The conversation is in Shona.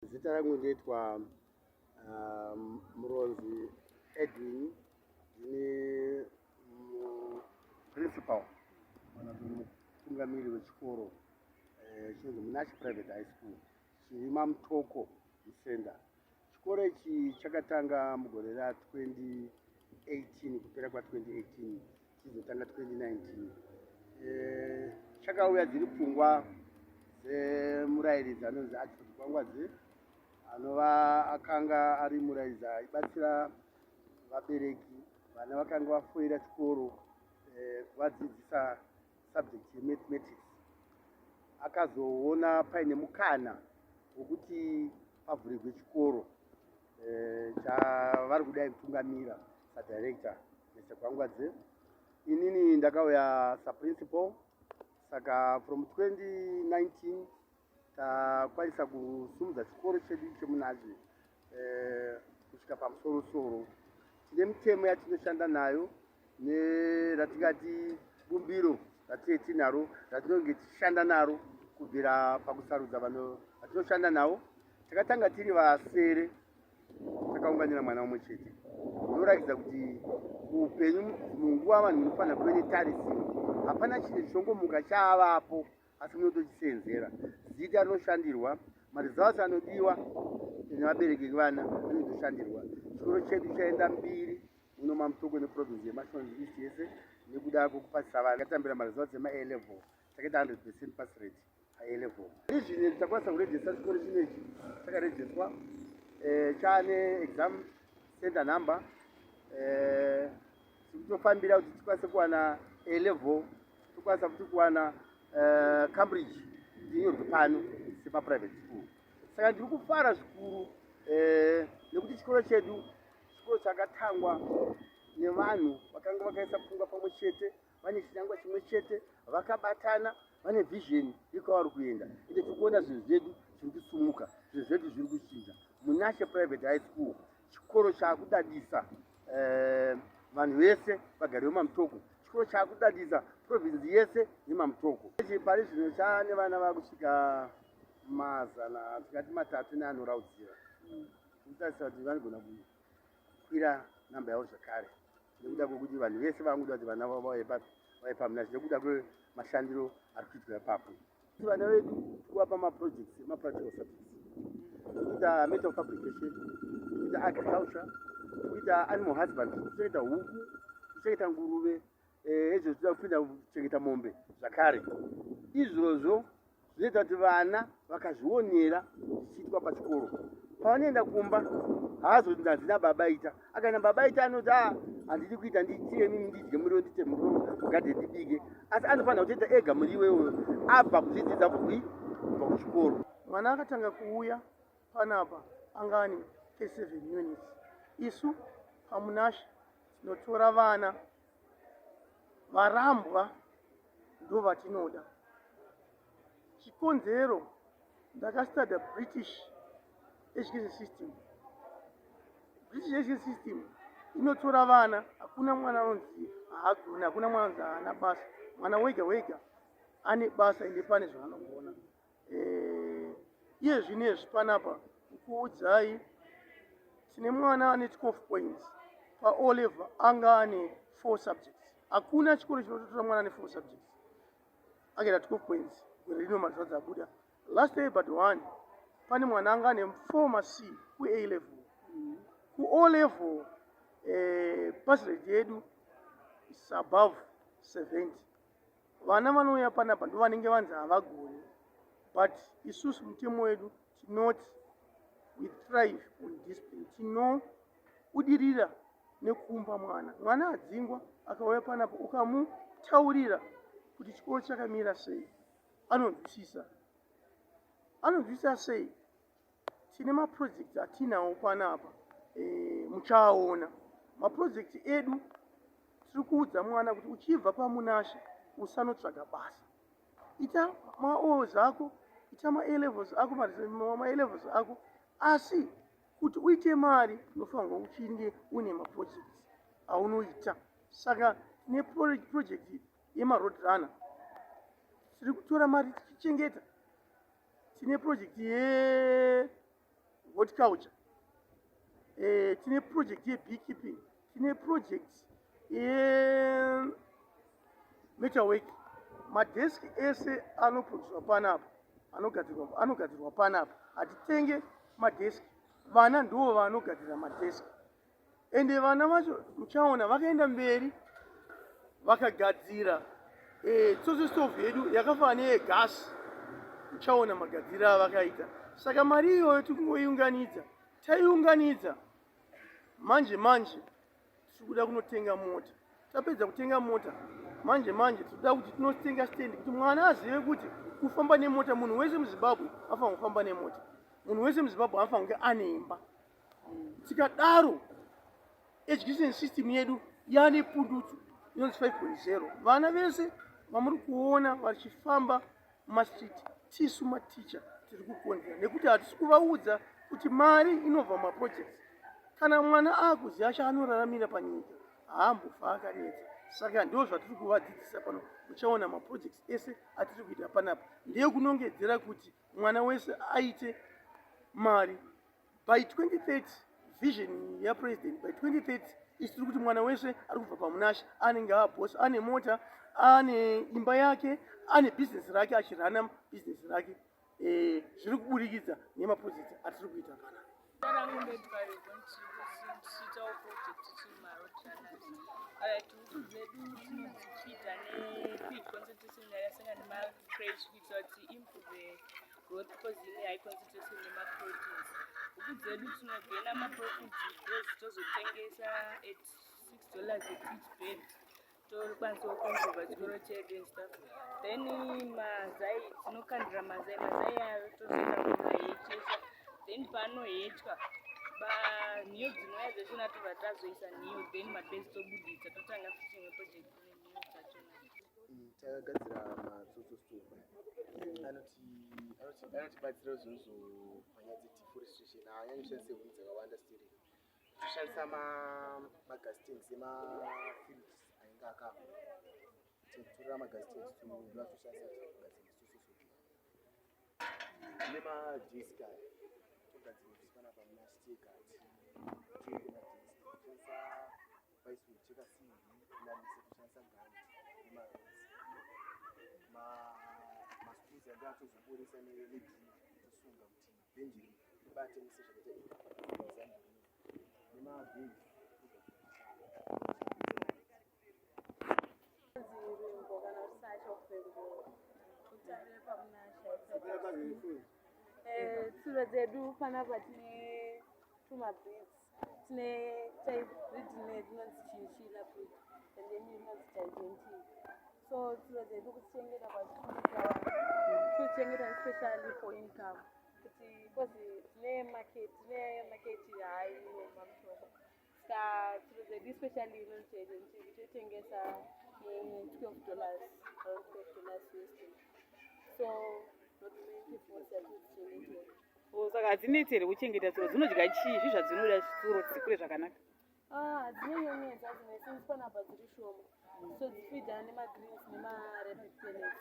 Zita rangu ndoitwa Muronzi Edwin, ndini principal kana kuti mutungamiri wechikoro chinonzi Munashe Private High School chiri maMutoko muCenter. Chikoro ichi chakatanga mugore ra2018, kupera kwa2018, chizotanga 2019. Chakauya dziri pfungwa dzemurayiridzi anonzi Archford Kwangwadze, anova akanga ari murayiridzi aibatsira vabereki vana vakanga vafoira chikoro, kuvadzidzisa subject yemathematics. Akazoona paine mukana wekuti pavhurirwe chikoro chavari kudai kutungamira sadirector, Mr Kwangwadze. Inini ndakauya saprincipal, saka from 2019 takwanisa kusumudza chikoro chedu cheMunashe kusvika pamusorosoro. Tine mitemo yatinoshanda nayo neratingati bumbiro ratinenge tinaro ratinonge tichishanda naro kubvira pakusarudza vanhu vatinoshanda navo. Takatanga tiri vasere, takaunganira mwana umwe chete. Zvinoratidza kuti upenyu munguva vanhu munofanira kuve netarisiro. Hapana chinhu chinongomuka chavapo, asi munotochisenzera. Zita rinoshandirwa, maresults anodiwa nevabereki vevana anotoshandirwa. Chikoro chedu chaenda mbiri muno maMutoko neprovince yeMashonaland East yese nekuda kwekupasisa vana. Takatambira maresults ema-A level, takaita 100% pass rate pa-A level. Izvi takwanisa kurejista chikoro chinechi, chakarejiswa, chaane exam center number. Tikutofambira kuti tikwanise kuwana A level, tokwanisa futi kuwana Cambridge kuti inyorwe pano sepaprivate school. Saka ndiri kufara zvikuru nekuti chikoro chedu chikoro chakatangwa nevanhu vakanga vakaisa pfungwa pamwe chete, vane chinangwa chimwe chete, vakabatana, vane vision yekwavari kuenda. Ende tiri kuona zvinhu zvedu zviri kusumuka, zvinhu zvedu zviri kuchinja. Munashe Private High School chikoro chaakudadisa vanhu vese vagari vemaMutoko, chikoro chaakudadisa province yese yemaMutoko. Pari zvino chaane vana vakusvika 300 neanoraudzira. Tikutarisa kuti vanogona kukwira namba yavo zvakare nekuda kwekuti vanhu vese vangoda kuti vana vavo vauye papi, vauye paMunashe, nekuda kwemashandiro ari kuitwa ipapo. Vana vedu tikuvapa maprojects emapractical subjects. Tikuita metal fabrication, tikuita agriculture, tikuita animal husbandry, tichengeta huku, tichengeta nguruve, izvo tinoda kupinda kuchengeta mombe zvakare. Izvozvo zvinoita kuti vana vakazvionera zvichiitwa pachikoro, pavanoenda kumba haazoti ndazina baba ita. Akaenda baba ita, anoti, "A, handidi kuita, ndiitire mimi, ndidye muriwo, ndiite muriwo mugadhe, ndibike." Asi anofanira kutoita ega muriwo iwoyo abva kuzvidzidza kubva kuchikoro. Mwana akatanga kuuya panapa anga ane 37 units. Isu paMunashe tinotora vana varambwa, ndo vatinoda. Chikonzero, ndakastudya British education system. British education system inotora vana, hakuna mwana anonzi haagoni, hakuna mwana anonzi haana basa. Mwana wega wega ane basa, ende pane zvaanogona. Iye zvinezvi panapa kukuudzai, tine mwana ane 12 points pa-O level, anga ane 4 subjects. Hakuna chikoro chinototora mwana ane 4 subjects akaita 12 points. Gore rino maresults abuda last year but one, pane mwana anga ane 4 maC ku-A level. Ku-O level pass rate yedu is above 70. Vana vanouya panapa ndo vanenge vanzi havagoni, but isusu mutemo wedu tinoti we thrive on discipline. Tinobudirira nekumba mwana. Mwana adzingwa akauya panapa, ukamutaurira kuti chikoro chakamira sei, anonzwisisa. Anonzwisisa sei? Tine maprojects atinawo panapa, muchaaona maprojects edu. Tiri kuudza mwana kuti uchibva paMunashe usanotsvaga basa, ita maOs ako, ita ma-A levels ako, ma-A levels ako, asi kuti uite mari unofanirwa uchinge une maprojects aunoita. Saka tine project yemaroad runner, tiri kutora mari tichichengeta. Tine project ye horticulture, tine project yebeekeeping, tine project yemetalwork. Madeski ese anoproducwa panapa, anogadzirwa panapa. Hatitenge madeski, vana ndo vanogadzira madeski. Ende vana vacho muchaona vakaenda mberi vakagadzira tsotso stove yedu yakafanana neyegasi. Muchaona magadziro avakaita. Saka mari iyoyo tikungoiunganidza, taiunganidza manje manje tiri kuda kunotenga mota. Tapedza kutenga mota manje manje, tinoda kuti tinotenga stand kuti mwana azive kuti kufamba nemota, munhu wese muZimbabwe anofanira kufamba nemota, munhu wese muZimbabwe anofanira kunge ane imba. Tikadaro education system yedu yane pundutso inonzi 5.0. Vana vese vamuri kuona vachifamba mumastreet, tisu maticha tiri kukonzera, nekuti hatisi kuvaudza kuti mari inobva mumaprojects. Kana mwana akuziva chaanoraramira panyika, haambofa akanetsa. Saka ndo zvatiri kuvadzidzisa pano. Muchaona maprojects ese atiri kuita panapa ndeyekunongedzera kuti mwana wese aite mari by 2030. Vision yapresident by 2030 isi tiri kuti mwana wese ari kubva paMunashe anenge abhosi, ane mota, ane imba yake, ane bhizinesi rake, achirana bhizinesi rake, zviri kuburikidza nemaprojects atiri kuita panapa. Rangu ndetwariko tichiitawo project tiri maroadrunners. Huku dzedu tinodzifeeda nefeed concentration yakasiyana nemacrash kuitira kuti improve growth, because ine high concentration nemaproteins. Huku dzedu tinogaina maprofits because tozotengesa at $6 at each bird, tokwanisawo kuimprova chikoro chedu and stuff. Then mazai, tinokandira mazai. Mazai ayo tozoenda kunohechesa, then paanohechwa nhiyo dzinouya dzachona tobva tazoisa nhiyo, then mabhezi tobuditsa, totanga futi imwe project nenhiyo dzachona. Takagadzira matsotso stove anotibatsira izvozvo panyaya dzedeforestation. Haanyanyi kushandisa huni dzakawanda stereki. Toshandisa magas tanks emafridges ainge akafa. Tinotorera magas tanks, ndovatoshandisa kugadzira matsotso stove nemadesk aya. Togadzira ofisi panapa Munashe tega, tenge madesk. Toshandisa vise kucheka simbi, kunamisa toshandisa gandi nemarods. Mascrews anga atozoboresa nedrill, tosunga kuti bhenji ribate sezvakaita example nemabhegi. Rwimbo kana kuti Sacha Rwimbo utare paMunashe. Tsuro dzedu panapa tine tumabreeds. Tine type breed rinonzi chinchilla breed and then rinonzi gigantic. So tsuro dzedu kudzichengeta kwatinoita, kudzichengeta especially for income, kuti because tine market high muMutoko. Saka tsuro dzedu, especially inonzi gigantic, totengesa ne$12, around $12 USD. So ndomain yatinodzichengetera. Oh, saka hadzinetsi here kuchengeta tsuro? Dzinodya chii? Zvii zvadzinoda tsuro dzikure zvakanaka? Ah, dzinonyonyedza dzimwe, since panapa dziri shoma, so dzifeeda nemagreens nemarabbit pellets.